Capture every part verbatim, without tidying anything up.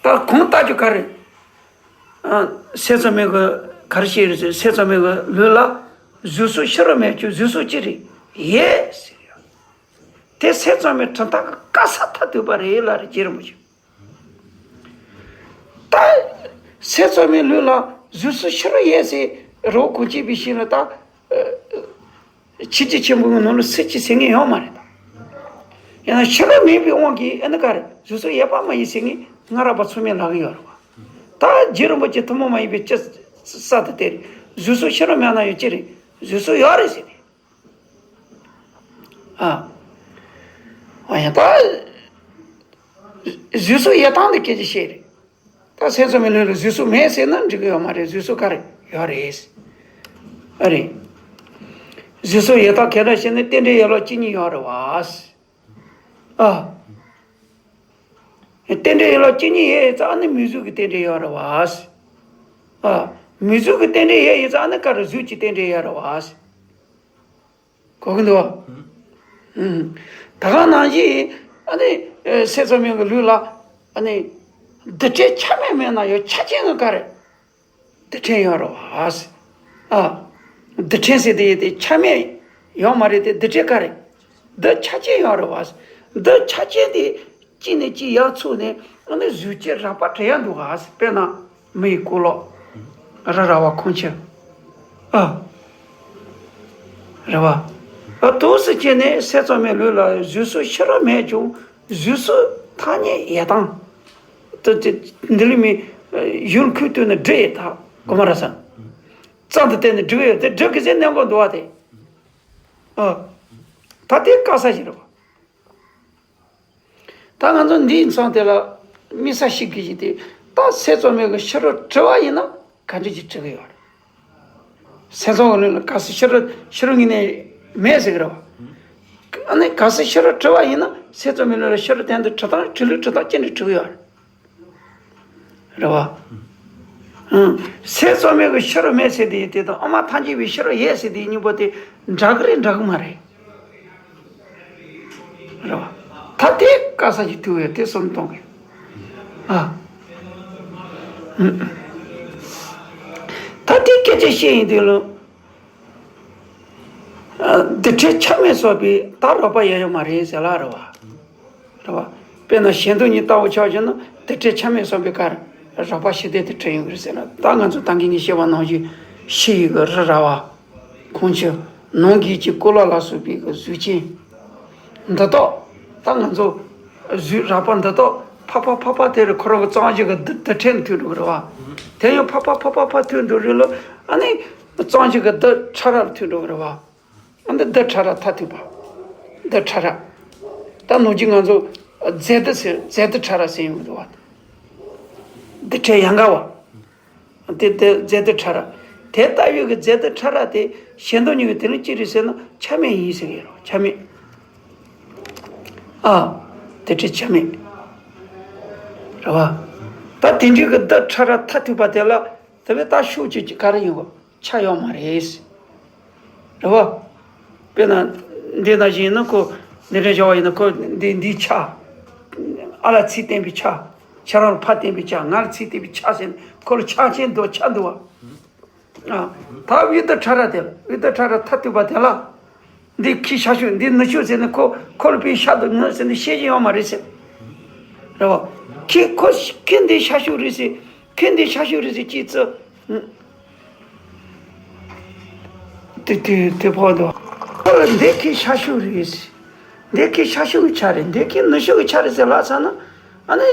ད་གོང་ལྟ་རྒྱུ་ག་རེ། ཨ། སྲས་ཚོགས་མའི་གི་ག་རེ་བཤད་རེད་ཟེར། སྲས་ཚོགས་མའི་གི་ལུགས་ལ་གཟུགས་སོགས་ཕྱི་རོལ་མེད་ཀྱང་གཟུགས་སོགས་ཅི་རིགས་ཡོད་ཟེར་ཡ། དེ་སྲས་ཚོགས་མའི་གྲུབ་མཐའ་གི་དཀའ་ས་མཐར་ཐུག་པ་རེད་ལ་རེད། རྗེ་རིན་པོ་ཆེ། ད་སྲས་ཚོགས་མའི་ལུགས་ལ་གཟུགས་སོགས་ཕྱི་རོལ་ཡོད་ཟེར། རི་བོ་གངས་ཅན་པའི་ཞིང་ལ་ད་ཆོས་བརྒྱུད་ཆེན་པོའི་ནང་ལ་སྲིད་ཀྱི་ཟེར་མཁན་ཡོད་མ་རེད་ད། ཡང་ན་ཕྱི་རོལ་མེད་པའི་དབང་གིས་ཨ་ནི་ག་རེ་གཟུགས་སོགས་ཡོད་པ་མ་ཡིན་ཟེར་མཁན་སྔ་རབས་པ་ཚང་མས་ལབ་ཀྱི་ཡོད་རེད་བ། ད་རྗེ་རིན་པོ་ཆེ་ཐུན་མོང་མ་ཡིན་པའི་སྤྱི་གསར་དུ་བལྟས་རེད། གཟུགས་སོགས་ཕྱི་རོལ་མེད་ན་ཡང་ཅི་རེད། གཟུགས་སོགས་ཡོད་རེད་ཟེར་ཏེ། ཨ། ཨ་ཡང་ད། གཟུགས་སོགས་ཡོད་སྟངས་དེ་སྐད་ཆ་བཤད་རེད། ད་སྲས་ཚོགས་མའི་ལུགས་ལ་གཟུགས་སོགས་མེད་ཟེར་ན་འགྲིག་གི་ཡོད་མ་རེད། གཟུགས་སོགས་ག་རེ་ཡོད་རེད། ཨ་རེད། གཟུགས་སོགས་ཡོད་སྟངས་ག་འདྲ་ཞེ་ན་རྟེན་འབྲེལ་ཡན་ལག་བཅུ་གཉིས་ཡོད་རེད་བ། ཨ། རྟེན་འབྲེལ་ཡན་ལག་བཅུ་གཉིས་ཡོད་ཡིན་ཙང་ཨ་ནི་མིང་གཟུགས་ཀྱི་རྟེན་འབྲེལ་ཡོད་རེད་བ། ཨ། མིང་གཟུགས་ཀྱི་རྟེན་འབྲེལ་ཡོད་ཡིན་ཙང་ཨ་ནི་ག་རེ་གཟུགས་ཀྱི་རྟེན་འབྲེལ་ཡོད་རེད་བ། གོ་གི་འདུག་བ། ཨུམ། ད་ག་ནང་བཞིན་ཨ་ནི་སྲས་ཚོགས་མའི་གི་ལུགས་ལ་ཨ་ནི་རྡུལ་ཕྲན་ཆ་མེད་མེད་ན་ཡང་ཆ་ཅན་གྱི་ག་རེ་རྡུལ་ཕྲན་ཡོད་རེད་བ། ཨ། རྡུལ་ཕྲན་ཟེར་དེ་ཡིན་ཏེ་ཆ་མེད་ཡོད་མ་རེད་དེ། རྡུལ་ཕྲན་ག་རེ། རྡུལ་ཆ་ཅན་ཡོད་རེད་བ། རྡུལ་ཆ་ཅན་དེ་གཅིག་ནས་གཅིག་ཡར་ཚུགས་ནས་ཨ་ནི་གཟུགས་ཅན་རགས་པ་བྲལ་ཡ་འདུག་ག། དཔེར་ན་མི་ཡི་གོ་ལོག་རི་ར་བ་ཁོང་ཁྱེར། ཨ། རེད་བ། ཨ། དུས་སུ་བྱས་ནས་སྲས་ཚོགས་མའི་ལུགས་ལ་གཟུགས་སོགས་ཕྱི་རོལ་མེད་ཀྱང་གཟུགས་སོགས་ཐ་སྙད་ཡོད་སྟངས། ད་ཅི་འདི་ལས་མི་ཡུལ་ཁུལ་སྟོན་ན་འགྲིག་ཡོད་ད་གོ་མ་ར་ས། རྩ་འདི་བལྟས་ནས་འགྲིག་ཡོད་དེ་འགྲིག་གི་ཟེར་གནས་འགོ་འདུག་བ་དེ། ཨ། ད་དེ་དཀའ་ས་ཞིག་རེད་བ། ད་ང་ཚོ་འདིའི་མཚམས་དེ་ལ་དམིགས་བསལ་ཞིག་གི་ཞིག་དེ། ད་སྲས་ཚོགས་མའི་གི་ཕྱི་རོལ་བྲི་བ་ཡིན་ན་ག་འདྲ་ཅིག་བྲི་གི་ཡོད་རེད། སྲས་ཚོགས་ཀྱི་ལུགས་ལ་གལ་སྲིད་ཕྱི་རོལ་ཕྱི་རོལ་ངོས་ནས་མེད་ཟེར་གི་རེད་བ། ཨ་ནི་གལ་སྲིད་ཕྱི་རོལ་བྲི་བ་ཡིན་ན་སྲས་ཚོགས་མའི་ལུགས་ལ་ཕྱི་རོལ་དོན་དུ་བྲི་སྟངས་བྲི་ལུགས་བྲི་སྟངས་ཅི་འདྲ་བྲི་གི་ཡོད་རེད། རེད་བ། ཨང་། སྲས་ཚོགས་མའི་གི་ཕྱི་རོལ་མེད་ཟེར་དེ་ཡིན་དེ་དང་ཨ་མ་ཐམས་ཅད་པའི་ཕྱི་རོལ་ཡོད་ཟེར་དེ་གཉིས་པོ་དེ་འདྲ་གི་རེད་འདྲ་གི་མ་རེད། རེད་བ། ད་དེ་དཀའ་ས་ཞིག་ཐུག་ཡོད་དེ་སོམ་གཏོང་གི། ཨ། ཨང་། ད་དེ་སྐད་ཆ་བཤད་ཡིན་དུས་ལ། ཨ། རྡུལ་ཕྲན་ཆ་མེད་སོགས་པའི་ད་རོགས་པ་ཡོད་ཡོད་མ་རེད་ཟེར་ལ་རེད་བ། རེད་བ། དཔེར་ན་ཞེ་འདོད་གཉིས་ལྟ་བུ་ཆགས་བྱུང་ན་རྡུལ་ཕྲན་ཆ་མེད་སོགས་པའི་ཀར་རོགས་པ་ཞི་བདེ་དེ་བྲལ་ཡོང་གི་རེད་ཟེར་ན། ད་ང་ཚོ་ད་གིན་ངས་བཤད་པ་ནང་བཞིན་ཕྱི་ཡི་གི་རི་ར་བ། ཁོང་ཆུ། ནང་གི་ཀྱི་གོ་ལ་ལ་སོགས་པའི་གི་གཟུགས་ཅན། འདི་དག་ད་ང་ཚོ་གཟུགས་རགས་པ་འདི་དག་ཕ་ཕ་ཕ་ཕ་དེ་རུ་ཁོ་རང་གི་གཙང་ཞིང་གི་རྡུལ་རྡུལ་ཕྲན་ཐུག་འགྲོ་གི་རེད་བ། དེ་ཡང་ཕ་ཕ་ཕ་ཕ་ཕ་ཐུག་འགྲོ་རེད་ལ། ཨ་ནི་གཙང་ཞིང་གི་རྡུལ་ཕྲ་རབ་ཐུག་འགྲོ་གི་རེད་བ། ཨ་འདི་རྡུལ་ཕྲ་རབ་མཐར་ཐུག་པ། རྡུལ་ཕྲ་རབ། ད་ནུབ་རྒྱུད་ང་ཚོ་རྫས་རྡུལ་ཟེར་རྫས་རྡུལ་ཕྲ་རབ་ཟེར་ཡོང་གི་འདུག་བ། རྡུལ་ཕྲན་ཡན་གར་བ། དེ་དེ་རྫས་རྡུལ་ཕྲ་རབ། དེ་ལྟ་བུའི་གི་རྫས་རྡུལ་ཕྲ་རབ་དེ་ཞེ་འདོད་གཉིས་ཀྱི་དེ་ནི་ཅི་རེད་ཟེར་ན་ཆ་མེད་ཡིན་ཟེར་གི་ཡོད་རེད། ཆ་མེད། ཨ། རྡུལ་ཕྲན་ཆ་མེད། རེད་བ། ད་དེ་འདྲའི་གི་རྡུལ་ཕྲ་རབ་མཐར་ཐུག་པ་དེ་ལ་དེ་བས་ད་ཤུགས་ཀྱི་ག་རེ་ཡིན་གོ། ཆ་ཡོད་མ་རེད། རེད་བ། དཔེར་ན། འདི་ན་བཞིན་ན་ཁོ། འདི་འདྲ་བྱ་བ་ཡིན་ན་ཁོ་འདི་འདིའི་ཆ། ཨ་ལ་ཚིག་བསྟན་པའི་ཆ། ཁྱེད་རང་ལ་ཕ་བསྟན་པའི་ཆ། ང་ལ་ཚིག་བསྟན་པའི་ཆ་ཟེར་ན་ཁོ་ལ་ཆ་ཅན་འདུག་ཆ་འདུག་བ། ཨ། ད་དབྱེ་བ་ཕྲ་རབ་དེ་ལ་དབྱེ་བ་ཕྲ་རབ་མཐར་ཐུག་པ་དེ་ལ། འདི་ཁྱི་ཤ་ཤུ་འདི་ནུ་ཤུ་ཟེར་ན་ཁོ་ཁོ་ལ་པའི་ཤ་འདུག་ནུ་ཟེར་ན་ཤེས་ཀྱི་ཡོད་མ་རེད་ཟེར། རེད་བ། ཁྱི་ཁོ་ཁྱི་འདི་ཤ་ཤུ་རེད་ཟེར། ཁྱི་འདི་ཤ་ཤུ་རེད་ཟེར་ཅི་ཙི། དེ་དེ་དེ་བོ་དོ། ཁོ་ལ་འདི་ཁྱི་ཤ་ཤུ་རེད། འདི་ཁྱི་ཤ་ཤུ་གི་ཆ་རེད། འདི་ཁྱི་ནུ་ཤུ་གི་ཆ་རེད་ཟེར་ལབ་ཚར་ན། ཨ་ནི།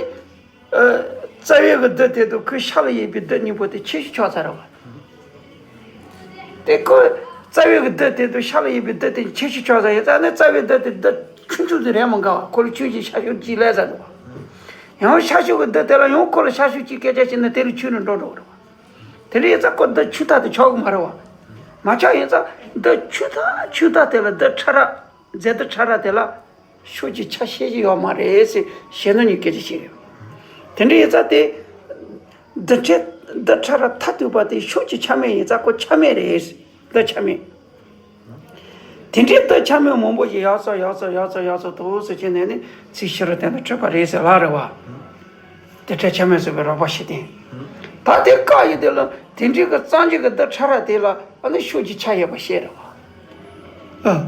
ཨ། རྩ་བའི་གི་རྡུལ་དེ་དང་ཁོའི་ཤ་ལ་ཡོད་པའི་རྡུལ་གཉིས་པོ་དེ་ཁྱད་གཞི་ཆགས་ཚར་བ། དེ་ཁོ། རྩ་བའི་གི་རྡུལ་དེ་དང་ཤ་ལ་ཡོད་པའི་རྡུལ་དེ་ཁྱད་གཞི་ཆགས་ཚར་ཡོད་ཙང་ནི་རྩ་བའི་རྡུལ་དེ་རྡུལ་ཆུང་ཆུང་དེ་རེད་མ་འགའ་བ། ཁོ་ལ་ཆུང་ཆུང་ཤ་ཤུ་གཅིག་ལས་ཚར་འདུག་བ། ཡང་ཤ་ཤུ་གི་རྡུལ་དེ་ལ་ཡང་ཁོ་ལ་ཤ་ཤུ་གཅིག་སྐད་ཆ་བཤད་ན་དེ་ལས་ཆུང་རུ་འགྲོ་འགྲོ་གི་རེད་བ། དེ་འདྲ་ཡིན་ཙང་ཁོ་རྡུལ་ཆུང་ཐག་དེ་ཆགས་གི་མ་རེད་བ། མ་ཆགས་ཡིན་ཙང་རྡུལ་ཆུང་ཐག་ཆུང་ཐག་དེ་ལ་རྡུལ་ཕྲ་རབ། རྫས་རྡུལ་ཕྲ་རབ་དེ་ལ་ཤུགས་ཀྱི་ཆ་ཤེས་ཀྱི་ཡོད་མ་རེད་ཟེར་ཞེ་འདོད་གཉིས་སྐད་ཆ་བཤད་ཡོད། དེ་འདྲ་ཡིན་ཙང་དེ། རྡུལ་ཕྲན་རྡུལ་ཕྲ་རབ་མཐར་ཐུག་པ་དེ་ཤུགས་ཀྱི་ཆ་མེད་ཡིན་ཙང་ཁོ་ཆ་མེད་རེད། རྡུལ་ཆ་མེད། དེ་འདྲའི་རྡུལ་ཆ་མེད་མང་པོ་ཞིག་ཡག་ཚོ་ཡག་ཚོ་ཡག་ཚོ་ཡག་ཚོ་དུ་སུ་བྱས་ནས་ནི་ཚིག་ཕྱི་རུ་དོན་དུ་འཕྲོད་པ་རེད་ཟེར་ལ་རེད་བ། དེ་འདྲ་ཆ་མེད་བཟོས་པའི་རོགས་པ་ཞིག་བསྟན། ད་དེ་བཀག་ཡོད་དེ་ལ་དེ་འདྲའི་གི་གཙང་ཆུ་གི་རྡུལ་ཕྲ་རབ་དེ་ལ་ཨ་ནི་ཤུགས་ཀྱི་ཆ་ཡོད་པ་བཤད་རེད་བ། ཨ།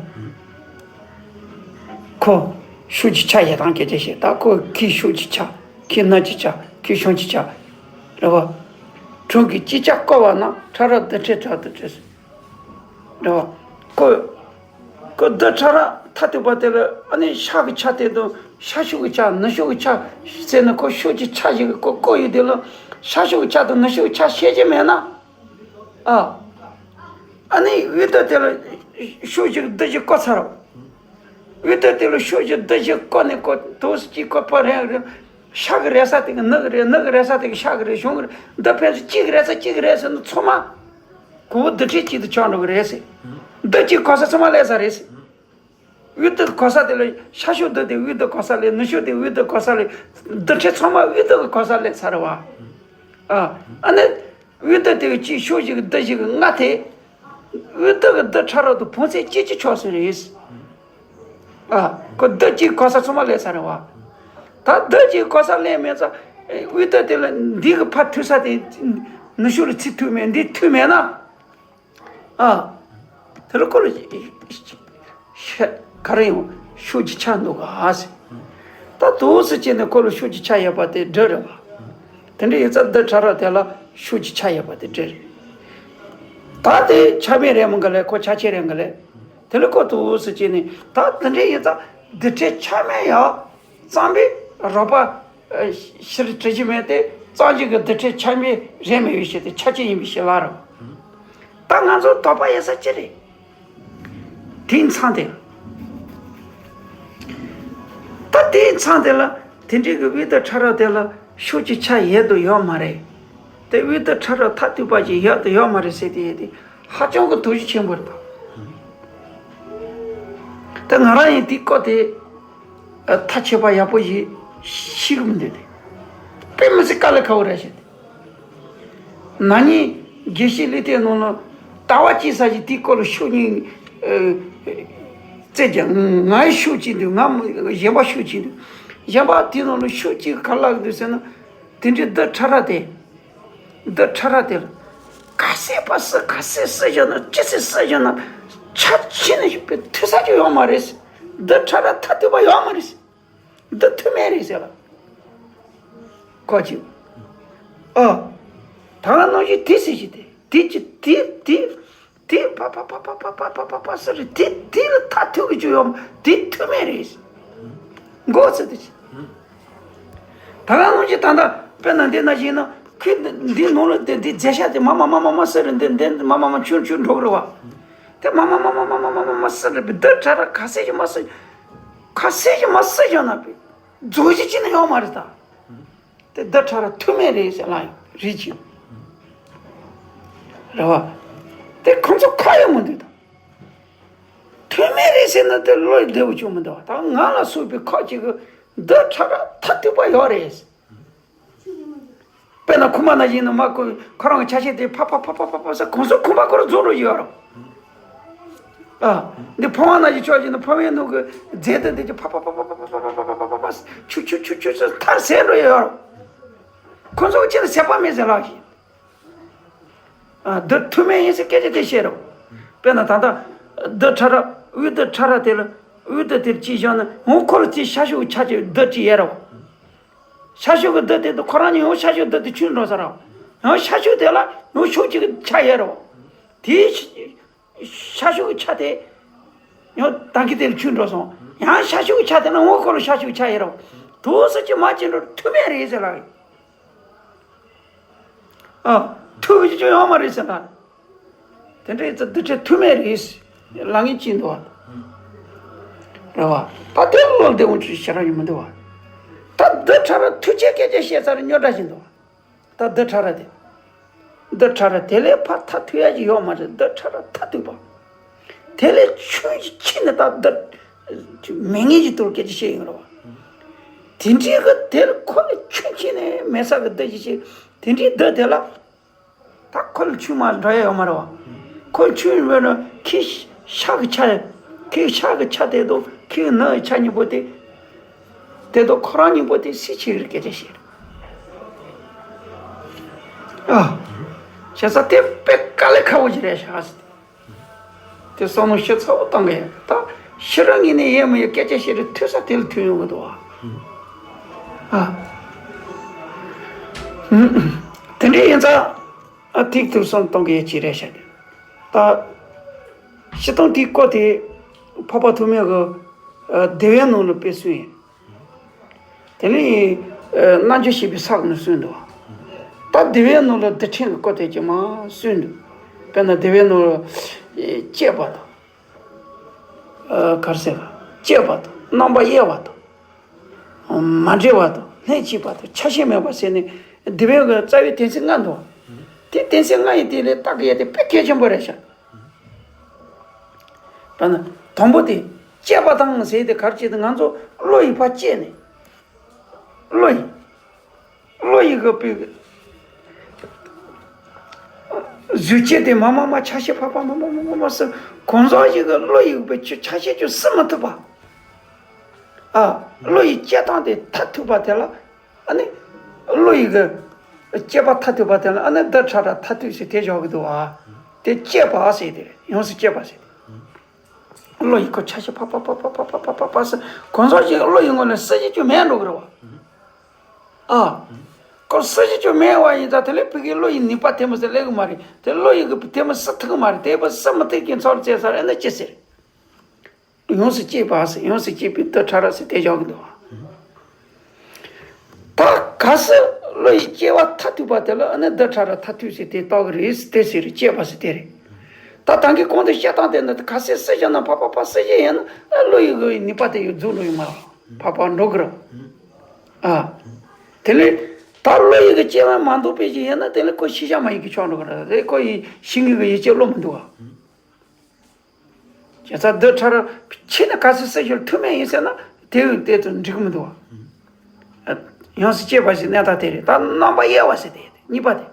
ཁོ་ཤུགས་ཀྱི་ཆ་ཡོད་དང་སྐད་ཆ་བཤད། ད་ཁོ་ཁོའི་ཤུགས་ཀྱི་ཆ། ཁོའི་སྣ་ཀྱི་ཆ། ཁོའི་གཞུང་གི་ཆ། རེད་བ། གྲོང་གི་ཅི་ཆ་བསྐོར་བ་ན་ཕྲ་རབ་རྡུལ་ཕྲན་ཕྲ་རྡུལ་ཕྲན། རེད་བ། ཁོ། ཁོ་རྡུལ་ཕྲ་རབ་མཐའ་གཏུགས་པ་དེ་ལ་ཨ་ནི་ཤར་གྱི་ཆ་དེ་དང་ཤར་ཕྱོགས་ཀྱི་ཆ། ནུབ་ཕྱོགས་ཀྱི་ཆ་ཟེར་ན། ཁོ་ཤུགས་ཀྱི་ཆ་ཞིག་གིས་ཁོ་བསྐོར་ཡོད་དེ་ལ་ཤར་ཕྱོགས་ཀྱི་ཆ་དང་ནུབ་ཕྱོགས་ཀྱི་ཆ་ཤེས་ཀྱི་མེད་ན། ཨ། ཨ་ནི་དབུས་རྡུལ་དེ་ལ་ཤུགས་ཀྱི་རྡུལ་གཅིག་བསྐོར་ཚར་རོ། དབུས་རྡུལ་དེ་ལ་ཤུགས་ཀྱི་རྡུལ་གཅིག་བསྐོར་ནས་ཁོ་དུས་སུ་གཅིག་བསྐོར་པ་རེད། རེད། ཤར་གྱི་རེད་ས་དེ་གི་ནུབ་ཀྱི་རེད། ནུབ་ཀྱི་རེད་ས་དེ་གི་ཤར་གྱི་རེད། གཞུང་གི་རེད། འདི་ཕན་ཚུན་གཅིག་གི་རེད་ས་གཅིག་གི་རེད་ཟེར་ན་ཚང་མ་གོ་བོ་རྡུལ་ཕྲན་གཅིག་ཏུ་ཆགས་འགྲོ་གི་རེད་ཟེར། རྡུལ་གཅིག་གོ་ས་ཚང་མ་སླེབས་ས་རེད་ཟེར། དབུས་རྡུལ་གོ་ས་དེ་ལ་ཤར་ཕྱོགས་རྡུལ་དེ་དབུས་རྡུལ་གོ་ས་སླེབས། ནུབ་ཕྱོགས་དེ་དབུས་རྡུལ་གོ་ས་སླེབས། རྡུལ་ཕྲན་ཚང་མ་དབུས་རྡུལ་གི་གོ་ས་སླེབས་ཚར་བ། ཨ། ཨ་ནི། དབུས་རྡུལ་དེ་གི་གཅིག་ཤུགས་གཅིག་གི་རྡུལ་གཅིག་གི་ལྔ་དེ། དབུས་རྡུལ་གི་རྡུལ་ཕྲ་རབ་དང་བུམ་ཚན་གཅིག་གཅིག་ཆགས་ཟིན་རེད། ཨ། ཁོ་རྡུལ་གཅིག་གོ་ས་ཚང་མ་སླེབས་ཚར་རེད་བ། ད་རྡུལ་གཅིག་གོ་ས་སླེབས་མེད་ཙང་། དབུས་རྡུལ་དེ་ལ་འདི་གི་ཕར་མཐུད་ས་དེ་ནུབ་ཕྱོགས་ལ་ཚུར་མཐུད་མེད། འདི་མཐུད་མེད་ན། ཨ། དེ་ལ་ཁོ་ལ་ཤ་ག་རེ་ཡོང་ཤུགས་ཀྱི་ཆ་འདུག་ག་ཟེར། ད་དུས་སུ་བྱས་ནས་ཁོ་ལ་ཤུགས་ཀྱི་ཆ་ཡོད་པ་དེ་འགྲིག་རེད་བ། དེ་འདྲ་ཡིན་ཙང་རྡུལ་ཕྲ་རབ་དེ་ལ་ཤུགས་ཀྱི་ཆ་ཡོད་པ་དེ་འགྲིག་རེད། ད་དེ་ཆ་མེད་རེད་མོ་ག་ལེ། ཁོ་ཆ་ཆེ་རེད་ག་ལེ། དེ་ལ་ཁོ་དུས་སུ་བྱས་ནས་ད་དེ་འདྲ་ཡིན་ཙང་རྡུལ་ཕྲན་ཆ་མེད་ཡང་གཙང་པའི་རོགས་པ། ཨ། ཕྱིར་དྲི་གི་མེད་དེ་གཙང་ཆུ་གི་རྡུལ་ཕྲན་ཆ་མེད་རེད་མེད་པའི་ཕྱིར་དེ་ཆ་ཆེ་ཡིན་པའི་ཕྱིར་ལ་རོ། ད་ང་ཚོ་དོགས་པ་ཡོད་ས་ཅི་རེད། དེའི་མཚམས་དེ། ད་དེའི་མཚམས་དེ་ལ་དེ་འདྲའི་གི་དབུས་རྡུལ་ཕྲ་རབ་དེ་ལ་ཤུགས་ཀྱི་ཆ་ཡོད་དང་ཡོད་མ་རེད། དེ་དབུས་རྡུལ་ཕྲ་རབ་མཐའ་གཏུགས་པ་ཅིག་ཡོད་དང་ཡོད་མ་རེད་ཟེར་དེ་ཡོད་དེ་ཧ་ཅང་གི་དོགས་གཞི་ཆེན་པོ་རེད་ད། དེ་ང་རང་ཡིན་དེའི་སྐོར་དེ་ཐག་ཆོད་པ་ཡག་པོ་ཞིག་ཤེས་གི་མི་འདུག་སྟེ། དཔེ་མི་སྲིད་དཀའ་ལས་ཁག་པོ་རེད་ཤག་སྟེ། ན་ནིང་དགེ་བཤེས་ཀླུ་ཐེལ་ནང་ལ་ཟླ་བ་གཅིག་ཙམ་ཞིག་དེའི་སྐོར་ལ་ཤུགས་གཉིས་རྩེད་རྒྱག་ང་ཡི་ཤུགས་གཅིག་འདུག་ང་གཞན་པ་ཤུགས་གཅིག་འདུག་གཞན་པ་དེའི་ནང་ལ་ཤུགས་གཅིག་ག་རེ་ལབ་ཀྱི་འདུག་ཟེར་ན། དེ་འདྲའི་རྡུལ་ཕྲ་རབ་དེ། རྡུལ་ཕྲ་རབ་དེ་ལ་ག་ཚད་པ་བསུ་ག་ཚད་བསུ་བཞག་ན་ཅི་ཚད་བསུ་བཞག་ན་ཆ་ཆེ་ནས་ཞིག་པའི་མཐུད་ས་ཅིག་ཡོད་མ་རེད། རྡུལ་ཕྲ་རབ་མཐའ་གཏུགས་པ་ཡོད་མ་རེད། འདི་མཐུད་མེད་རེད་ཟེར་ལ། ཁོ་ཅིག་ཨ། ད་ག་ནང་བཞིན་དེ་ཟེར་ཞིག་དེ་དེ་ཅི་དེ་དེ། དེ་པ་པ་པ་པ་ཟེར་རེད། དེ་དེ་ལ་མཐའ་མཐུད་ཀྱི་ཅིག་ཡོད་མ། དེ་མཐུད་མེད་རེད། མགོ་ཚོས་དེ་ཅི། ད་ག་ནང་བཞིན་ད་ལྟ་དཔེར་ན་འདི་ན་བཞིན་ན་ཁོས་འདི་ནང་ལ་དེ་འདི་རྫས་ཤ་དེ་མ་མ་མ་མ་མ་ཟེར་རེད། འདི་འདི་མ་མ་མ་ཆུར་ཆུར་འགྲོ་གི་རེད་བ། དེ་མ་མ་མ་མ་མ་མ་མ་མ་ཟེར་རེད། རྡུལ་ཕྲ་རབ་ག་ཚད་ཅིག་མ་ཟེར། ག་ཚད་ཅིག་མ་ཟེར་ཀྱང་ན་པའི་རྫོགས་གཞི་ཅིག་ནི་ཡོད་མ་རེད་ད། དེ་རྡུལ་ཕྲ་རབ་མཐུད་མེད་རེད་ཟེར་ལ་ཡང་རེད་ཅིང་། རེད་བ། དེ་ཁོང་ཚོ་ཁ་ཡོད་མི་འདུག་ད། མཐུད་མེད་རེད་ཟེར་ན་དེ་བློ་བདེ་བོ་བྱུང་མི་འདུག་བ། ད་ང་ལ་སོགས་པའི་ཁ་ཅིག་གི་རྡུལ་ཕྲ་རབ་མཐའ་གཏུགས་པ་ཡོད་རེད། དཔེར་ན་ཁུག་མ་ན་བཞིན་ནི་མ་ཁོ་ཁོ་རང་གི་ཆ་ཤས་དེ་ཕ་ཕ་ཕ་ཕ་ཕ་ཕ་ཟེར་གོང་ས་ཁུག་མ་ཁོ་རང་རྫོགས་འགྲོ་ཡོད་རེད། ཨ། འདི་ཕོ་བ་ན་ཞིག་ཆོག་ཅིག་ན་ཕོ་བའི་ནང་གི་རྫས་དེ་འདི་ཅིག་ཕ་ཕ་ཕ་ཕ་ཕ་ཕ་ཕ་ཕ་ཕ་ཕ་ཕ་ཕ་ཆུ་ཆུ་ཆུ་ཆུ་ཟེར་མཐར་ཟད་འགྲོ་ཡོད་རེད། ཁོ་ཚོ་ཅི་ལ་ཟད་པ་མེད་ཟེར་ལགས་ཤིག་ཨ། འདི་མཐུད་མེད་ཡིན་ཟེར་སྐད་ཆ་དེ་བཤད་རོགས། དཔེར་ན་ད་ལྟ་རྡུལ་ཕྲ་རབ་དབུས་རྡུལ་ཕྲ་རབ་དེ་ལ་དབུས་རྡུལ་དེར་ཅིག་བཞག་ན་འོ་ཁོ་ལ་ཅིག་ཤར་ཕྱོགས་ཆ་ཅིག་རྡུལ་ཅིག་ཡོད་རེད་བ། ཤར་ཕྱོགས་ཀྱི་རྡུལ་དེ་དང་ཁོ་རང་གཉིས་ཡང་ཤར་ཕྱོགས་རྡུལ་དེ་ཆུད་འགྲོ་ས་རེད། ཡང་ཤར་ཕྱོགས་དེ་ལ་ཡང་ཕྱོགས་གཅིག་གི་ཆ་ཡོད་རེད། དེའི་ཤར་ཕྱོགས་ཀྱི་ཆ་དེ་ཡང་ད་གིན་དེ་ལ་ཆུད་འགྲོ་སོང་། ཡང་ཤར་ཕྱོགས་ཀྱི་ཆ་དེ་ལ་འོ་ཁོ་ལ་ཤར་ཕྱོགས་ཀྱི་ཆ་ཡོད་རེད། དུས་སུ་ཅི་མ་ཅི་འགྲོ་མཐུད་མེད་རེད་ཟེར་ལ། ཨ། མཐུད་ཀྱི་ཅི་ཡོད་མ་རེད་ཟེར་ལ། དེ་འདྲའི་ཚེ་རྡུལ་ཕྲན་མཐུད་མེད་རེད། ལབ་མཁན་ཅིག་འདུག་བ། རེད་བ། ད་དེ་བློ་བདེ་བོ་ཅིག་ཞེ་དྲག་ཡོད་མི་འདུག་བ། ད་རྡུལ་ཕྲ་རབ་མཐུད་ཆེད་སྐད་ཆ་བཤད་ཚར་རེད། རྙོག་དྲ་ཞིག་འདུག་བ། ད་རྡུལ་ཕྲ་རབ་དེ། རྡུལ་ཕྲ་རབ་དེ་ལས་ཕར་མཐའ་མཐུད་ཡ་ཅིག་ཡོད་མ་རེད། རྡུལ་ཕྲ་རབ་མཐའ་མཐུད་པ། དེ་ལས་ཆུང་ཞིག་ཕྱིན་ནས་ད་རྡུལ་མེད་ངེས་ཀྱི་ཐོག་སྐད་ཆ་བཤད་ཡོད་རེད་བ། དེ་འདྲའི་གི་དེར་ཁོ་ལས་ཆུང་ཕྱིན་ནས་མེད་ས་གི་རྡུལ་ཞིག་ཕྱིན། དེ་འདྲའི་རྡུལ་དེ་ལ། ད་ཁོ་ལ་ཆུང་མ་འགྲོ་ཡ་ཡོད་མ་རེད་བ། ཁོ་ལ་ཆུང་ཡོད་ན་ཁོའི་ཤར་གྱི་ཆ། ཁོའི་ཤར་གྱི་ཆ་དེ་དང་ཁོའི་ནུབ་ཀྱི་ཆ་གཉིས་པོ་དེ། དེ་དང་ཁོ་རང་གཉིས་པོ་དེ་སུ་ཆེ་རེད་སྐད་ཆ་བཤད། ཨ། བྱས་ཙང་དེ་དཔེ་དཀའ་ལས་ཁག་པོ་ཞིག་རེད་ཤག་ཟེར། དེ་བསམ་བློ་ཞིབ་ཚགས་པོ་བཏང་གི་ཡོད། ད་ཕྱི་རང་ངོས་ནས་ཡས་མ་ཡས་སྐད་ཆ་བཤད་རེ་ཐོས་ས་དེ་ལ་ཐོས་ཡོང་གི་འདུག་ཨ། ཨ། དེ་འདྲ་ཡིན་ཙང་། ཨ། ཐིག་ཐུབ་སོང་གཏོང་གི་ཡོད་ཅི་རེད་ཤག་དེ། ད་སྤྱིར་བཏང་དེའི་སྐོར་དེ་འཕགས་པ་ཐོགས་མེད་ཀྱི་ཨ་སྡེ་བའི་ནང་ལ་དཔེ་གསུངས་ཡོད། དེ་ནས་ཨ་རྣལ་འབྱོར་ཞེས་པའི་ས་ནས་གསུངས་འདུག། ད་སྡེ་བའི་ནང་ལ་སྡེ་ཕྲན་གྱི་སྐོར་དེ་ཅིག་མར་གསུངས་འདུག། དཔེར་ན་སྡེ་བའི་ནང་ལ་ཨ་སྐྱེས་པ་དང་། ཨ། ག་རེ་ཟེར། སྐྱེས་པ་དང་རྣམ་པ་དབྱེ་བ་དང་། མ་འདྲེས་པ་དང་ལྷན་ཅིག་པ་དང་ཆ་ཤས་མེད་པ་ཟེར་ནས་སྡེ་བའི་གི་རྩ་བའི་དོན་ཚན་ལྔ་འདུག། དེ་དོན་ཚན་ལྔ་ཡི་དེ་ལས་བརྟག་གི་ཡ་དེ་དཔེ་གལ་ཆེན་པོ་རེད་ཤག། ད་ནི་དང་པོ་དེ་སྐྱེས་པ་དང་ཟེར་དེ་ག་རེ་བྱེད་དེ། ང་ཚོ་བློ་ཡིས་ཕར་སྐྱེས་ནས། བློ་ཡིས། བློ་ཡིས་གི་པའི་གཟུགས་སྐྱེ་དེ་མ་མ་མ་ཆ་ཤས་ཕ་ཕ་མ་མ་མ་མ་མ་སུ་གང་ཟག་ཞིག་གི་བློ་ཡིས་པའི་ཆ་ཤས་ཀྱང་སུ་མི་ཐུབ་པ། ཨ། བློ་ཡིས་སྐྱེ་སྟངས་དེ་མཐར་ཐུག་པ་དེ་ལ། ཨ་ནི་བློ་ཡིས་གི་སྐྱེ་བ་མཐར་ཐུག་པ་དེ་ལ། ཨ་ནི་རྡུལ་ཕྲ་རབ་མཐར་ཐུག་ཟེར་དེ་བཞག་གི་འདུག་ཨ། དེ་སྐྱེས་པ་ཟེར་དེ་རེད། ཡོངས་སུ་སྐྱེས་པ་ཟེར་དེ། བློ་ཡིས་ཁོ་ཆ་ཤས་ཕ་ཕ་ཕ་ཕ་སུ་གང་ཟག་ཞིག་བློ་ཡི་ངོས་ནས་སུ་ཞིག་ཀྱང་མེད་འགྲོ་གི་རེད་བ། ཨ། ཁོ་སུ་ཞིག་ཀྱང་མེད་པ་ཡིན་ཙང་དེ་ལས་ཕ་གིའི་བློ་ཡི་ནུས་པ་དེ་མོ་ཟིག་སླེབས་གི་མ་རེད། དེ་བློ་ཡི་གི་དེ་མོ་སུ་ཐུབ་གི་མ་རེད། དེ་བ་སུ་མི་ཐུབ་ཀྱི་ཚོར་བྱས་ས་རེད་ན་ཅི་ཟེར། ཡོངས་སུ་སྐྱེས་པ་ཟེར། ཡོངས་སུ་སྐྱེས་པའི་རྡུལ་ཕྲ་རབ་ཟེར་དེ་བཞག་གི་འདུག་བ། ད་གལ་སྲིད་བློ་ཡི་སྐྱེ་བ་མཐར་ཐུག་པ་དེ་ལ་ཨ་ནི་རྡུལ་ཕྲ་རབ་མཐར་ཐུག་ཟེར་དེ་བཏགས་གི་རེད། དེ་ཟེར་རེད། སྐྱེས་པ་ཟེར་དེ་རེད། ད་ད་གིན་གོང་དུ་བཤད་སྟངས་དེ་ནི་གལ་སྲིད་སུ་ཞིག་ན་ཕ་ཕ་ཕ་སུ་ཞིག་ཡིན་ན་ཨ་བློ་ཡི་གི་ནུས་པ་དེ་ཡོད་རྫོགས་འགྲོ་ཡོད་མ་རེད། ཕ་ཕ་འགྲོ་གི་རེད། ཨ། དེ་ལས་ད་བློ་ཡི་གི་སྐྱེ་བ་མ་འདུག་པའི་ཞིག་ཡིན་ན་དེ་ལས་ཁོ་ཤེས་བྱ་མ་ཡིན་གྱི་ཆགས་འགྲོ་གི་རེད། དེ་ཁོ་ཡི་ཤེས་ངེས་གི་ཡིད་ཆེས་བློ་མི་འདུག་བ། བྱས་ཙང་རྡུལ་ཕྲ་རབ་ཕྱི་ནས་གལ་སྲིད་སུ་ཞིག་ཐུག་མེད་ཡིན་ཟེར་ན་དེ་ཡང་དེ་དང་འགྲིག་གི་མི་འདུག་བ། ཡོངས་སུ་སྐྱེས་པ་ཞིག་གནས་སྟངས་དེ་རེད། ད་རྣམ་པ་དབྱེ་བ་ཟེར་དེ་གཉིས་པ་དེ།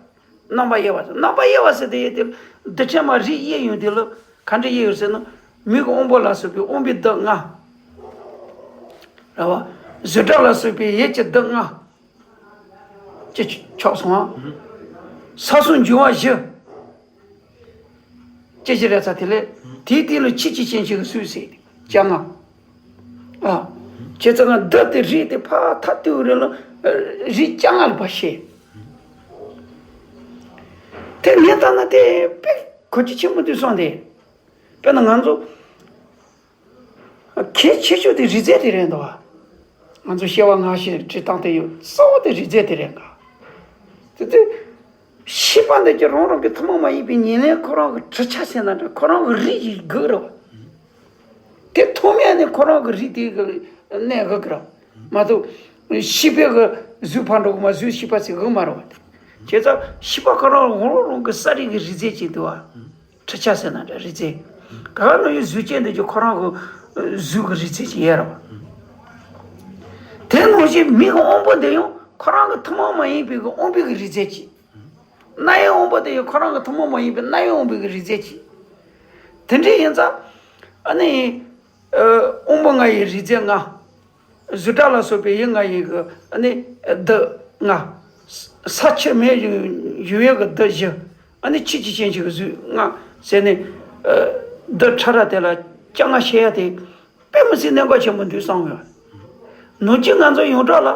རྣམ་པ་དབྱེ་བ་ཟེར། རྣམ་པ་དབྱེ་བ་ཟེར་དེ་ཡོད་དེ་རྡུལ་ཕྲན་མ་རིགས་དབྱེ་ཡོང་དེ་ལ་ག་འདྲ་དབྱེ་ཡོད་ཟེར་ན། མིག་གི་དབང་པོ་ལ་སོགས་པའི་དབང་པོའི་རྡུལ་ལྔ། རེད་བ། གཟུགས་སྒྲ་ལ་སོགས་པའི་ཡིད་ཀྱི་རྡུལ་ལྔ། ཅི་ཆགས་སོང་ཨ། ས་སོགས་འབྱུང་བ་བཞི། ཅི་ཞིག་རེད་ས་དེ་ལས་དེའི་སྟེང་ལ་ཆོས་ཀྱི་སྐྱེ་མཆེད་ཀྱི་ཚུལ་ཟེར་ནས་བཅོ་ལྔ། ཨ། བྱས་ཙང་ང་རྡུལ་དེ་རིགས་དེ་ཕར་མཐར་ཐུག་རེད་ལ། རིགས་བཅོ་ལྔ་ལ་ཕར་བཤད། དེ་ངས་ལྟ་ན་དེ་དཔེ་གལ་ཆེན་པོ་འདུག་བསམ་སྟེ། དཔེར་ན་ང་ཚོ། གལ་ཆེ་ཤོས་དེ་རིགས་རྫས་དེ་རེད་འདུག་བ། ང་ཚོ་སྐྱེ་བ་སྔ་ཕྱི་འབྲི་སྟངས་དེ་ཡོད་གཙོ་བོ་དེ་རིགས་རྫས་དེ་རེད་འགའ། དེ་དུས་ཤེས་པ་འདི་ཀྱི་རང་རང་གི་ཐུན་མོང་མ་ཡིན་པའི་ཉེར་ལེན་ཁོ་རང་གི་གྲུབ་ཆ་ཟེར་ན་འདྲ། ཁོ་རང་གི་རིགས་ཀྱི་དགོས་རེད་བ། དེ་ཐོག་མེད་ནས་ཁོ་རང་གི་རིགས་དེ་གི་གནས་དགོས་ཀྱི་རེད་མ་གཏོགས། ཤེས་པའི་གི་གཟུགས་ཕར་འགྲོ་གི་མ། གཟུགས་ཤེས་པ་ཟེར་གི་མ་རེད་བ། བྱས་ཙང་ཤེས་པ་ཁོ་རང་རང་རང་གི་གསལ་རིག་གི་རིགས་རྫས་ཅིག་འདུག་བ། གྲུབ་ཆ་ཟེར་ན་འདྲ་རིགས་རྫས། ག་ག་ནང་བཞིན་གཟུགས་ཅན་འདི་ཀྱང་ཁོ་རང་གི་གཟུགས་ཀྱི་རིགས་རྫས་ཅིག་ཡོད་རེད་བ། དེ་ནང་བཞིན་མིག་གི་དབང་པོ་འདི་ཡང་ཁོ་རང་གི་ཐུན་མོང་མ་ཡིན་པའི་གི་དབང་པོའི་གི་རིགས་རྫས་ཅིག། རྣ་བའི་དབང་པོ་འདི་ཡང་ཁོ་རང་གི་ཐུན་མོང་མ་ཡིན་པའི་རྣ་བའི་དབང་པོའི་གི་རིགས་རྫས་ཅིག། དེ་འདྲ་ཡིན་ཙང་ཨ་ནི་ཨ་དབང་པོ་ལྔ་ཡི་རིགས་རྫས་ལྔ། གཟུགས་སྒྲ་ལ་སོགས་པའི་ཡིད་ལྔ་ཡི་གི་ཨ་ནི་རྡུལ་ལྔ། ས་ཆུ་མེ་ཡུ་ཡུ་བའི་གི་རྡུལ་བཞི། ཨ་ནི་ཆོས་ཀྱི་སྐྱེ་མཆེད་ཀྱི་གཟུགས་ལྔ་ཟེར་ནས། ཨ་རྡུལ་ཕྲ་རབ་དེ་ལ་བཅོ་ལྔ་བཤད་ཡ་དེ་དཔེ་མི་སྲིད་གནད་འགག་ཆེན་པོ་འདུག་བསམ་ཡོད། ནུབ་ཕྱོགས་ང་ཚོ་ཡོངས་གྲགས་ལ་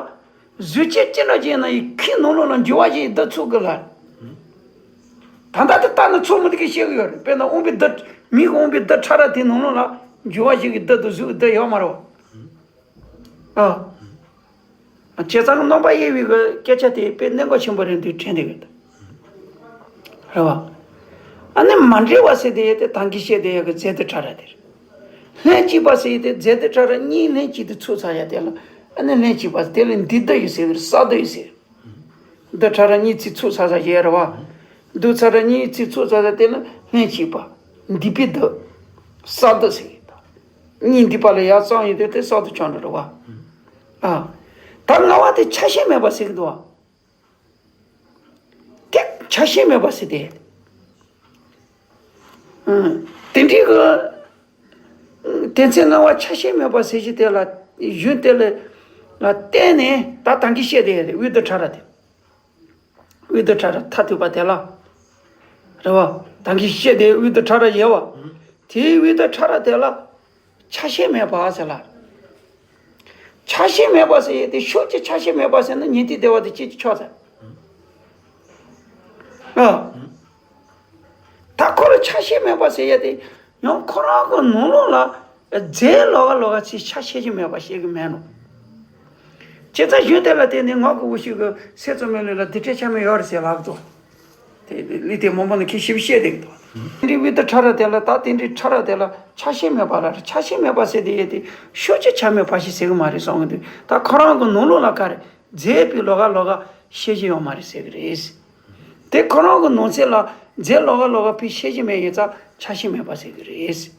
གཟུགས་ཅན་ཅི་འདྲ་ཅིག་ཡིན་ན་ཡི་ཁོའི་ནང་ལོགས་ལ་འགྱུར་བ་ཞིག་རྡུལ་ཚུགས་གི་ལ། ད་ལྟ་དེ་ལྟ་ན་ཚོགས་མི་འདུག་གི་བཤད་གི་ཡོད་རེད། དཔེར་ན་དབང་པོའི་རྡུལ། མིག་གི་དབང་པོའི་རྡུལ་ཕྲ་རབ་དེའི་ནང་ལོགས་ལ་འགྱུར་བ་ཞིག་གི་རྡུལ་དང་གཟུགས་ཀྱི་རྡུལ་ཡོད་མ་རེད་བ། ཨ། བྱས་ཙང་རྣམ་པ་དབྱེ་བའི་གི་སྐད་ཆ་དེ་དཔེ་གནད་འགག་ཆེན་པོ་རེད་འདུག་དྲན་བསྡད་ཡོད། རེད་བ། ཨ་ནི་མ་འདྲེས་པ་ཟེར་དེ་ཡོད་དེ་ད་གིན་བཤད་དེ་ཡོད་གི་རྫས་རྡུལ་ཕྲ་རབ་དེ་རེད། ལྷན་ཅིག་པ་ཟེར་ཡོད་དེ་རྫས་རྡུལ་ཕྲ་རབ་གཉིས་ལྷན་ཅིག་ཏུ་ཚུགས་ཚར་ཡ་དེ་ལ་ཨ་ནི་ལྷན་ཅིག་པ་ཟེར། དེ་ལ་འདུས་རྡུལ་ཡོད་ཟེར་གི་རེད། གསལ་རྡུལ་ཡོད་ཟེར། རྡུལ་ཕྲ་རབ་གཉིས་ཚུགས་ཚར་ས་ཞིག་ཡོད་རེད་བ། རྡུལ་ཕྲ་རབ་གཉིས་ཚུགས་ཚུགས་ཚར་ས་དེ་ལ་ལྷན་ཅིག་པ། འདུས་པའི་རྡུལ། གསལ་རྡུལ་ཟེར་གི་རེད། གཉིས་འདུས་པ་ལ་ཡར་ཙམ་ཡོད་དེ་དེ་གསལ་རྡུལ་ཆགས་འགྲོ་རེད་བ། ཨ། ད་ལྔ་པ་དེ་ཆ་ཤས་མེད་པ་ཟེར་གི་འདུག་བ། དེ་ཆ་ཤས་མེད་པ་ཟེར་དེ། ཨ། དེ་འདྲའི་གི་དོན་ཚན་ལྔ་པ་ཆ་ཤས་མེད་པ་ཟེར་གྱི་དེ་ལ་གཞུང་དེ་ལ་ལ་བརྟེན་ནས་ད་ད་གིན་བཤད་དེ་ཡོད་རེད། དབུས་རྡུལ་ཕྲ་རབ་དེ། དབུས་དུ་ཕྲ་ར་མཐར་ཐུག་པ་དེ་ལ། རེད་བ། ད་གིན་བཤད་དེ་དབུས་དུ་ཕྲ་ར་ཡོད་བ། དེའི་དབུས་དུ་ཕྲ་ར་དེ་ལ་ཆ་ཤས་མེད་པ་ཟེར་ལ། ཆ་ཤས་མེད་པ་ཟེར་ཡས་དེ་ཤུགས་ཀྱི་ཆ་ཤས་མེད་པ་ཟེར་ན་ཉན་ཐོས་སྡེ་པ་དེ་སྐྱེ་ཀྱི་ཆོག་ཟེར། ཨ། ད་ཁོ་ལ་ཆ་ཤས་མེད་པ་ཟེར་ཡ་དེ་ཡང་ཁོ་རང་གི་ནང་ལོགས་ལ་རྫས་ལོགས་ཀ་ལོགས་ཀ་ཅིག་ཆ་ཤས་ཅིག་མེད་པ་ཤེས་ཀྱི་མེད་ནོ། བྱས་ཙང་གཞུང་དེ་ལ་བརྟེན་ནས་ངག་གི་དབང་ཕྱུག་གི་སྲས་བཙུན་མོའི་ལུས་ལ་རྡུལ་ཕྲན་ཆ་མེད་ཡོད་རེད་ཟེར་ལབ་ཀྱི་འདུག་དེ་ལུས་རྟེན་མང་པོ་ནས་ཁྱེད་ཞིབ་བཤད་བསྡད་ཀྱི་འདུག་དེ་འདྲའི་དབུས་དུ་ཕྲ་ར་དེ་ལ་ད་དེ་འདྲའི་ཕྲ་ར་དེ་ལ་ཆ་ཤས་མེད་པ་ལ་ཆ་ཤས་མེད་པ་ཟེར་དེ་ཡས་དེ་ཤུགས་ཀྱི་ཆ་མེད་པ་ཞིག་ཟེར་གྱི་མ་རེད་གསུང་གི་འདུག་ད་ཁོ་རང་གི་ནང་ལོགས་ལ་ག་རེ། རྫས་པའི་ལོགས་ཀ་ལོགས་ཀ་ཤེས་ཀྱི་ཡོད་མ་རེད་ཟེར་གྱི་རེད། དེ་ཁོ་རང་གི་ནང་ཚན་ལ་རྫས་ལོགས་ཀ་ལོགས་ཀ་ཕའི་ཤེས་ཀྱི་མེད་ཡིན་ཙང་ཆ་ཤས་མེད་པ་ཟེར་གྱི་རེད།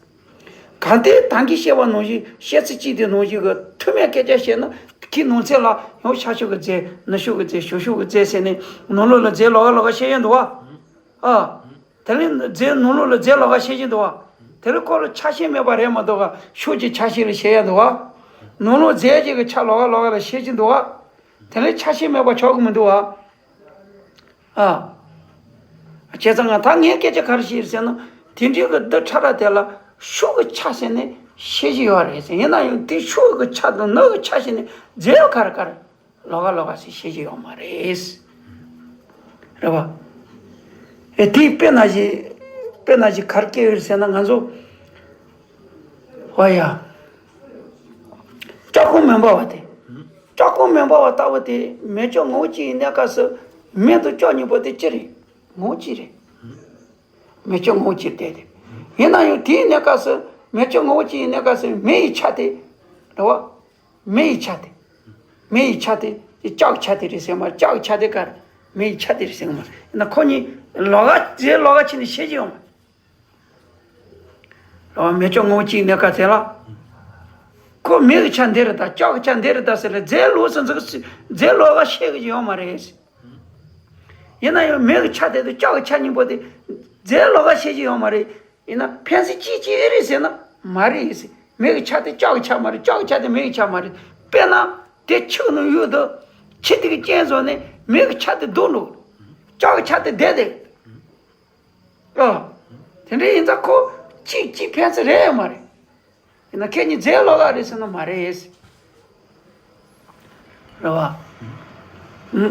གལ་ཏེ་ད་གིན་བཤད་པ་ནང་བཞིན་བཤད་ཚུལ་གཅིག་དེ་ནང་བཞིན་གྱི་མཐུན་མའི་སྐད་ཆ་བཤད་ན་ཁོའི་ནང་ཚན་ལ་ཡང་ཤར་ཕྱོགས་ཀྱི་རྫས་ནུབ་ཕྱོགས་ཀྱི་རྫས་བྱང་ཕྱོགས་ཀྱི་རྫས་ཟེར་ནས་ནང་ལོགས་ལ་རྫས་ལོགས་ཀ་ལོགས་ཀ་ཤེས་ཡ་འདུག་བ། ཨ། དེ་ལས་རྫས་ནང་ལོགས་ལ་རྫས་ལོགས་ཀ་ཤེས་ཀྱི་འདུག་བ། དེ་ལས་ཁོ་ལ་ཆ་ཤས་མེད་པ་རེད་མ་གཏོགས་ཤུགས་ཀྱི་ཆ་ཤས་ལ་ཤེས་ཡ་འདུག་བ། ནང་ལོགས་རྫས་གཅིག་གི་ཆ་ལོགས་ཀ་ལོགས་ཀ་ལ་ཤེས་ཀྱི་འདུག་བ། དེ་ལས་ཆ་ཤས་མེད་པ་ཆོག་གི་མི་འདུག་བ། ཨ། བྱས་ཙང་ང་ད་ངའི་སྐད་ཆ་ག་རེ་བཤད་ཟེར་ན་དེ་འདྲའི་གི་རྡུལ་ཕྲ་ར་དེ་ལ་ཤུགས་ཀྱི་ཆ་ཟེར་ནས་ཤེས་ཀྱི་ཡོད་རེད་ཟེར། ཡིན་ན་ཡང་དེ་ཤུགས་ཀྱི་ཆ་དང་ནུབ་ཀྱི་ཆ་ཟེར་ནས་རྫས་ག་རེ་ག་རེ། ལོགས་ཀ་ལོགས་ཀ་ཞིག་ཤེས་ཀྱི་ཡོད་མ་རེད། རེད་བ། ཨེ་དེ་དཔེར་ན་ཞིག་དཔེར་ན་ཞིག་ག་རེ་སྐྱེ་ཡོད་ཟེར་ན་ང་ཚོ། ཨོ་ཡ། ལྕགས་ཁོག་མེ་འབར་བ་དེ། ལྕགས་ཁོག་མེ་འབར་བ་ལྟ་བུ་དེ་མེ་ལྕགས་ངོ་བོ་གཅིག་ཡིན་གནས་སྐབས་སུ་མེ་དང་ལྕགས་གཉིས་པོ་དེ་གཅིག་རེད། ངོ་བོ་གཅིག་རེད། མེ་ལྕགས་ངོ་བོ་གཅིག་བསྡད་དེ། ཡིན་ན་ཡང་དེའི་གནས་སྐབས་སུ་མེ་ལྕགས་ངོ་བོ་གཅིག་ཡིན་གནས་སྐབས་སུ་མེ་ཡི་ཆ་དེ། རེད་བ། མེ་ཡི་ཆ་དེ། མེ་ཡི་ཆ་དེ། ལྕགས་ཀྱི་ཆ་དེ་རེད་ཟེར་མ་རེད། ལྕགས་ཀྱི་ཆ་དེ་ག་རེ། མེ་ཡི་ཆ་དེ་རེད་ཟེར་གི་མ་རེད། ཡིན་ན་ཁོ་གཉིས་ལོགས་ཀ་རྫས་ལོགས་ཀ་ཕྱེ་ནས་ཤེས་ཀྱི་ཡོད་མ་རེད། ལོགས་མེ་ལྕགས་ངོ་བོ་གཅིག་གནས་སྐབས་དེ་ལ། ཁོ་མེ་གི་ཆ་འདི་རེད་ད་ལྕགས་ཀྱི་ཆ་འདི་རེད་ད་ཟེར་ལ་རྫས་ལོགས་སུ་འཛིན་གི་རྫས་ལོགས་ཀ་ཤེས་ཀྱི་ཡོད་མ་རེད། ཡིན་ན་ཡང་མེ་གི་ཆ་དེ་དང་ལྕགས་ཀྱི་ཆ་གཉིས་པོ་དེ་རྫས་ལོགས་ཀ་ཤེས་ཀྱི་ཡོད་མ་རེད། ཡིན་ན་ཕན་ཚུན་གཅིག་གཅིག་ཨེ་རེད་ཟེར་ན་མ་རེད་ཟེར། མེ་གི་ཆ་དེ་ལྕགས་ཀྱི་ཆ་མ་རེད། ལྕགས་ཀྱི་ཆ་དེ་མེ་གི་ཆ་མ་རེད། དཔེར་ན་དེ་ཆུ་ནང་གཡུག་དུས་ཆུ་དེ་གི་རྐྱེན་བཟོ་ནས་མེ་གི་ཆ་དེ་ལྡོག་འགྲོ། ལྕགས་ཀྱི་ཆ་དེ་བསྡད་དེ། ཨ། དེ་འདྲ་ཡིན་ཙང་ཁོ་གཅིག་གཅིག་ཕན་ཚུན་རེད་ཡོད་མ་རེད། ཡིན་ན་ཁྱེད་གཉིས་རྫས་ལོགས་ཀ་རེད་ཟེར་ན་མ་རེད། རེད་བ།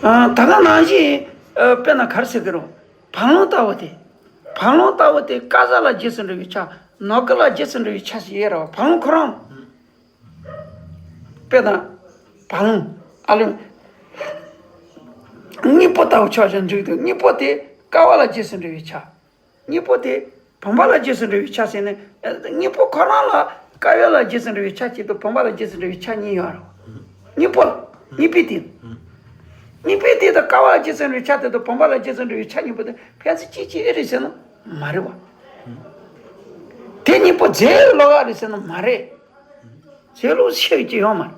ཨ། ད་ག་ནང་བཞིན་ཨ། དཔེར་ན་ག་རེ་ཟེར་གི་རེད། བང་ལོང་ལྟ་བུ་དེ། བང་ལོང་ལྟ་བུ་དེ་ཀ་ས་ལ་རྗེས་སུ་འགྲོ་བའི་ཆ། ན་གི་ལ་རྗེས་སུ་འགྲོ་བའི་ཆ་ཞིག་ཡོད་རེད་བ། བང་ལོང་ཁོ་རང་། དཔེར་ན། བང་ལོང་། ཨ་ལོང་། དངོས་པོ་ལྟ་བུ་ཆ་བཞག་འཇུག་དུས་དངོས་པོ་དེ་ཀ་བ་ལ་རྗེས་སུ་འགྲོ་བའི་ཆ། དངོས་པོ་དེ་བུམ་པ་ལ་རྗེས་སུ་འགྲོ་བའི་ཆ་ཟེར་ནས། དངོས་པོ་ཁོ་རང་ལ་ཀ་ཡོ་ལ་རྗེས་སུ་འགྲོ་བའི་ཆ་གཅིག་དང་བུམ་པ་ལ་རྗེས་སུ་འགྲོ་བའི་ཆ་གཉིས་ཡོད་རེད། དངོས་པོ་ལ། དངོས་པོའི་སྟེང་། དངོས་པོའི་སྟེང་དུ་ཀ་བ་ལ་རྗེས་སུ་འགྲོ་བའི་ཆ་དེ་དང་བུམ་པ་ལ་རྗེས་སུ་འགྲོ་བའི་ཆ་གཉིས་པོ་དེ་ཕན་ཚུན་གཅིག་གཅིག་ཨེ་རེད་ཟེར་ན་མ་རེད་བ། དེ་གཉིས་པོ་རྫས་ལོགས་ཀ་རེད་ཟེར་ན་མ་རེད། རྫས་ལོགས་ཤེས་ཀྱི་ཡོད་མ་རེད།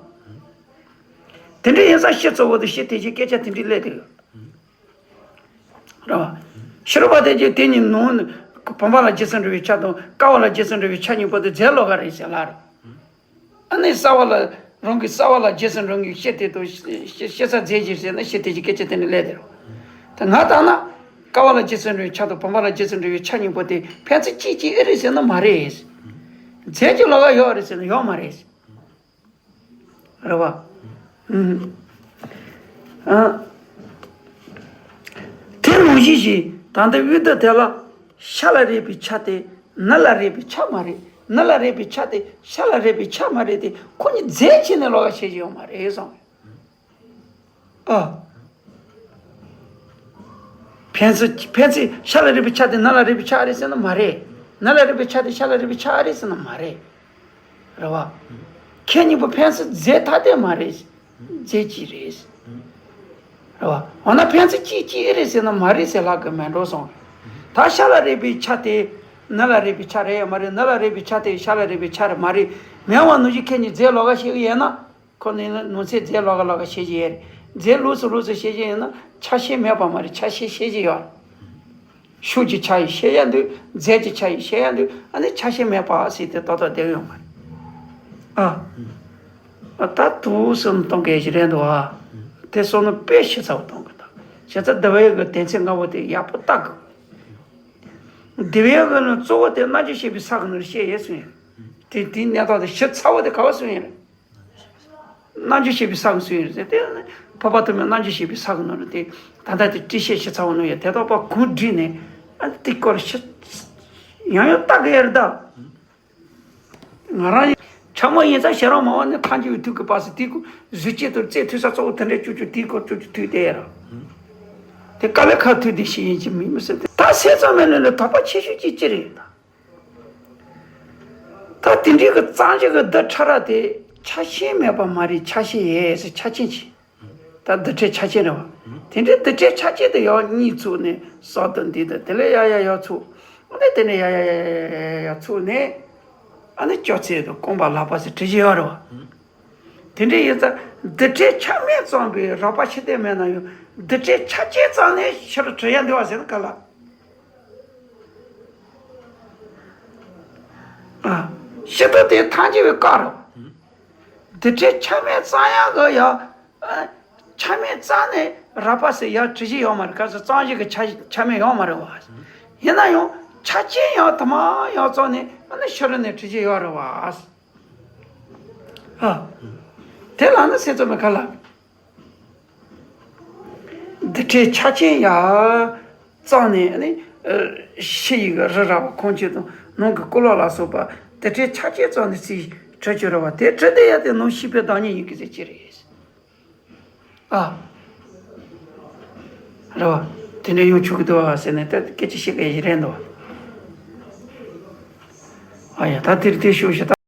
དེ་འདྲ་ཡིན་ཙང་སྤྱི་གཙོ་བོ་དང་སྤྱི་དེ་བཞིན་སྐད་ཆ་དེ་འདྲའི་སླེབས་བསྡད་ཡོད། རེད་བ། ཕྱི་རོལ་པ་དེ་གྱིས་དེ་གཉིས་ནང་བུམ་པ་ལ་རྗེས་སུ་འགྲོ་བའི་ཆ་དང་ཀ་བ་ལ་རྗེས་སུ་འགྲོ་བའི་ཆ་གཉིས་པོ་དེ་རྫས་ལོགས་ཀ་རེད་ཟེར་ལབ་རེད། ཨ་ནི་གསལ་བ་ལ་རང་གི་གསལ་བ་ལ་རྗེས་སུ་འགྲོ་མཁན་སྤྱི་དེ་དང་སྤྱི་སྤྱི་གསལ་རྫས་གཞན་ཟེར་ན་སྤྱི་དེ་བཞིན་སྐད་ཆ་དེ་འདྲ་སླེབས་བསྡད་རེད་བ། ད་ང་ལྟར་ན་ཀ་བ་ལ་རྗེས་སུ་འགྲོ་བའི་ཆ་དང་བུམ་པ་ལ་རྗེས་སུ་འགྲོ་བའི་ཆ་གཉིས་པོ་དེ་ཕན་ཚུན་གཅིག་གཅིག་ཨེ་རེད་ཟེར་ན་མ་རེད། རྫས་ཀྱི་ལོགས་ཀ་ཡོད་རེད་ཟེར་ན་ཡོད་མ་རེད། རེད་བ། ཨུམ། ཨ། དེ་ནང་བཞིན་ཞིག་ད་ལྟ་དབུས་དུ་དེ་ལ་ཤ་ལ་རེག་པའི་ཆ་དེ་ནི་ལ་རེག་པའི་ཆ་མ་རེད། ནི་ལ་རེག་པའི་ཆ་དེ་ཤ་ལ་རེག་པའི་ཆ་མ་རེད་དེ་ཁོ་གཉིས་རྫས་ཕྱེ་ནས་ལོགས་ཀ་ཤེས་ཀྱི་ཡོད་མ་རེད་གསུངས། ཨ། ཕན་ཚུན་ཕན་ཚུན་ཤ་ལ་རེག་པའི་ཆ་དེ་ནི་ལ་རེག་པའི་ཆ་རེད་ཟེར་ན་མ་རེད། ནི་ལ་རེག་པའི་ཆ་དེ་ཤ་ལ་རེག་པའི་ཆ་རེད་ཟེར་ན་མ་རེད། རེད་བ། ཁྱེད་གཉིས་པོ་ཕན་ཚུན་རྫས་ཐ་དད་མ་རེད། རྫས་གཅིག་རེད། རེད་བ། འོ་ན་ཕན་ཚུན་གཅིག་གཅིག་ཨེ་རེད་ཟེར་ན་མ་རེད་ཟེར་ལབ་གི་མེད་འགྲོ་སོང་། ད་ཤ་ལ་རེག་པའི་ཆ་དེ་ནི་ལ་རེག་པའི་ཆ་རེད་ཡ་མ་རེད། ནི་ལ་རེག་པའི་ཆ་དེ་ཤ་ལ་རེག་པའི་ཆ་རེད་མ་རེད། མེད་པ་ནང་བཞིན་ཁྱེད་གཉིས་རྫས་ལོགས་ཀ་ཤེས་གི་ཡོད་ན། ཁོ་ནི་ནང་ཚན་རྫས་ལོགས་ཀ་ལོགས་ཀ་ཤེས་ཀྱི་ཡོད་རེད། རྫས་ལོགས་སུ་ལོགས་སུ་ཤེས་ཀྱི་ཡོད་ན་ཆ་ཤས་མེད་པ་མ་རེད། ཆ་ཤས་ཤེས་ཀྱི་ཡོད་རེད། ཤུགས་ཀྱི་ཆ་ཡིས་ཤེས་ཡ་འདུག་རྫས་ཀྱི་ཆ་ཡིས་ཤེས་ཡ་འདུག་ཨ་ནི་ཆ་ཤས་མེད་པ་ཟེར་ཏེ་ཏག་ཏག་བསྡད་ཡོད་མ་རེད། ཨ། ཨ་ད་དུ་གསུམ་གཏོང་མཁན་ཞིག་རེད་འདུག་ཨ། དེ་བསམ་བློ་དཔེ་ཞིབ་ཚགས་པོ་གཏོང་དགོས་དང་། བྱས་ཙང་འདུལ་བའི་གི་དོན་ཚན་ལྔ་པོ་དེ་ཡག་པོ་བལྟ་དགོས། འདུལ་བའི་གི་ནི་གཙོ་བོ་དེ་རྣལ་འབྱོར་སྤྱོད་པའི་ས་གི་ནོར་བཤད་ཡས་གསུངས་ཡོད། དེ་དེའི་གནས་སྟངས་དེ་ཞིབ་ཚགས་པོ་དེ་ག་བ་གསུངས་ཡོད་རེད། རྣལ་འབྱོར་སྤྱོད་པའི་ས་གི་གསུངས་ཡོད་རེད་ཟེར་ཏེ། འཕགས་པ་ཐོགས་མེད་རྣལ་འབྱོར་སྤྱོད་པའི་ས་གི་ནོར་དེ་ད་ལྟ་དེ་བཀྲི་བཤད་ཞིབ་ཚགས་པོ་གནང་ཡོད། དེ་དག་པ་གུང་བསྒྲིགས་ནས་ཨ་དེ་སྐོར་ཞིབ་ཡང་ཡང་བལྟ་གི་ཡོད་རེད་ད། ང་རང་ཡིན། ཕྲ་མོ་ཡིན་ཙང་ཞེ་དྲག་མང་བ་ནི་ཐལ་འགྱུར་བའི་དུས་ཀྱི་བར་སྲིད་དེའི་གཟུགས་ཅན་དུ་རྩེ་མཐུད་ས་གཙོ་བོ་དེ་འདྲའི་བཅུ་གཅིག་དེའི་སྐོར་བཅུ་གཅིག་མཐུད་དེ་ཡ་ར། དེ་དཀའ་ལས་ཁག་མཐུད་དེ་ཞིག་ཡིན་གྱི་མིན་མི་སྲིད་དེ། ད་སེམས་ཙམ་མེད་ལས་ལ་དོགས་པ་ཆེ་ཤོས་ཀྱི་ཅི་རེད་ད། ད་དེ་འདྲའི་གི་གཙང་ཞིང་གི་རྡུལ་ཕྲ་རབ་དེ་ཆ་ཤས་མེད་པ་མ་རེད། ཆ་ཤས་ཡོད་ཟེར། ཆ་ཅན་ཅིག་ད་རྡུལ་ཕྲན་ཆ་ཅན་རེད་བ། དེ་འདྲའི་རྡུལ་ཕྲན་ཆ་ཅན་དེ་ཡང་གཉིས་ཚུགས་ནས་ཟུར་དུ་འདི་དང་དེ་ལས་ཡ་ཡ་ཡ་ཚུགས། ཨ་ནི་དེ་ནས་ཡ་ཡ་ཡ་ཡ་ཡ་ཡ་ཚུགས་ནས། ཨ་ནི་སྐྱོ་ཚད་དང་རྐང་པ་ལག་པ་ཟེར་བྲི་བཞིན་ཡོད་རེད་བ། དེ་འདྲའི་ཡིན་ཙང་རྡུལ་ཕྲན་ཆ་མེད་ཙམ་པའི་རགས་པ་ཕྱིར་བསྟན་མེད་ན་ཡང་རྡུལ་ཕྲན་ཆ་ཅན་ཙམ་ནས་ཕྱིར་བྲི་ཡ་འདི་བ་ཟེར་ན་ག་ལ། ཨ། ཕྱི་དོན་དེ་ཐལ་འགྱུར་བའི་སྐབས་རེད། རྡུལ་ཕྲན་ཆ་མེད་ཙམ་ཡང་གི་ཡ། ཨ། ཆ་མེད་ཙམ་ནས་རགས་པ་ཟེར་ཡ་བྲི་གཞི་ཡོད་མ་རེད། ག་ཚོད་གཙང་ཞིང་གི་ཆ་ཆ་མེད་ཡོད་མ་རེད་བ། ཡིན་ན་ཡང་ཆ་ཅན་ཡང་དུ་མ་ཡང་ཙམ་ནས་ཨ་ནི་ཕྱི་རོལ་ནས་བྲི་གཞི་ཡོད་རེད་བ། ཨ། དེ་ལ་ནི་སེམས་ཙམ་མེད་ག་ལ། རྡུལ་ཕྲན་ཆ་ཅན་ཡ། ཙམ་ནས་ནི། ཕྱི་ཡི་གི་རི་རབ་ཁོང་ཆུད་དང་ནང་གི་ཀུ་ལོག་ལ་སོགས་པ་རྡུལ་ཕྲན་ཆ་ཅན་ཙམ་ནས་རྩིས་བྲི་རྒྱུ་རེད་བ། དེ་བྲི་དེ་ཡ་དེ་ནང་ཤེས་པའི་བདག་ཉིད་ཡིན་གི་ཟེར་གྱི་རེད། ཨ། རེད་བ། དེ་འདྲ་ཡོང་ཆོག་གི་འདུག་བ་ཟེར་ནས་ད་སྐད་ཆ་བཤད་གི་ཡི་རེད་འདུག་བ། ཨ་ཡ་ད་དེར་དེ་ཤོད་ཤི་ད།